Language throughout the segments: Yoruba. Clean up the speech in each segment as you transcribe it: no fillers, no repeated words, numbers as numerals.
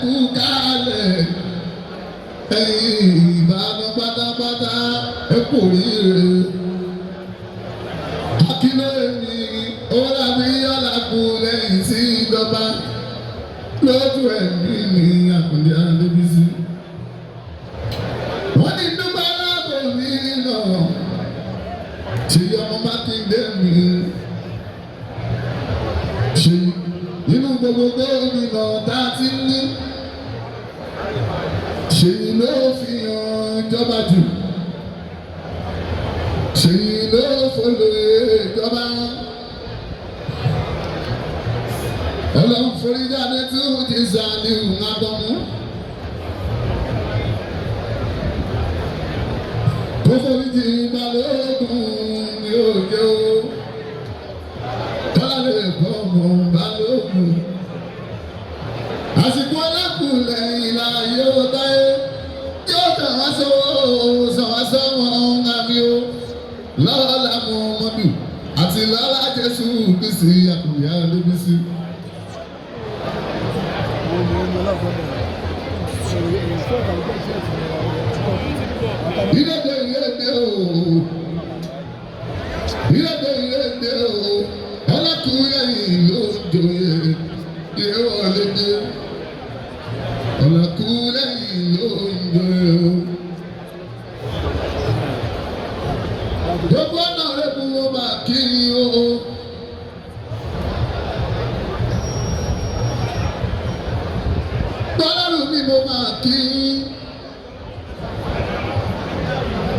Ẹkú kálẹ̀, ẹ̀yin Ìbàdàn pátápátá, ẹkú oríire. Akílẹ̀ mi Owólabí Ọlákù lẹ́yìn sí ìjọba lójú ẹ̀mí mi, Àkàndé Adébísí. Wọ́n ní dúpẹ́ láàbò mi náà, Ṣèyí ọmọ Mákindé mi. Ṣèyí, nínú gbogbo gómìnà tá a ti ní, Ṣèyí ló fi hàn ìjọba jù. Ṣèyí ló fọlọ́yè ìjọba. Ọlọ́run foríjáde tí ó ti sàlẹ̀ ìhùn. Kó foríjì balógun ní òjò. Kọ́lá lè kọ́ ọmọ balógun. Àsìkò ọlọ́kùnrin ìlà yóò dáyé. Yóò tàn wá sọ́wọ́ sàn wá sọ́wọ́ àmì o. Lọ́la Muhammadu àti lọ́la Jésù Kristi, àkùnrin Adébísí. Ìrèdè ìrèdè o, ìrèdè ìrèdè o, ọlọ́kùnrin ló ń joyè ìrọ̀lẹ́dẹ́. Ọlọ́kùnrin ló ń joyè o. Gbogbo ọ̀nà rẹ̀ mú wọn máa kí o. Bọ́lárù mi mo máa kí.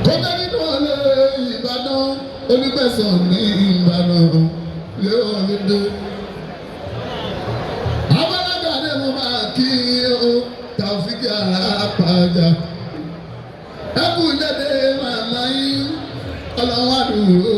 Kọ́kẹ́ nínú ọ̀lẹ́ Ìbàdàn, Onígbẹ̀sán ní Ìbàdàn, léwọ̀n lédè. Abọ́lájà ni mo máa kí o, Tàfíkì Alápàjà. Ẹ kú lédè màmá yín, ọlọ́wọ́ àdúró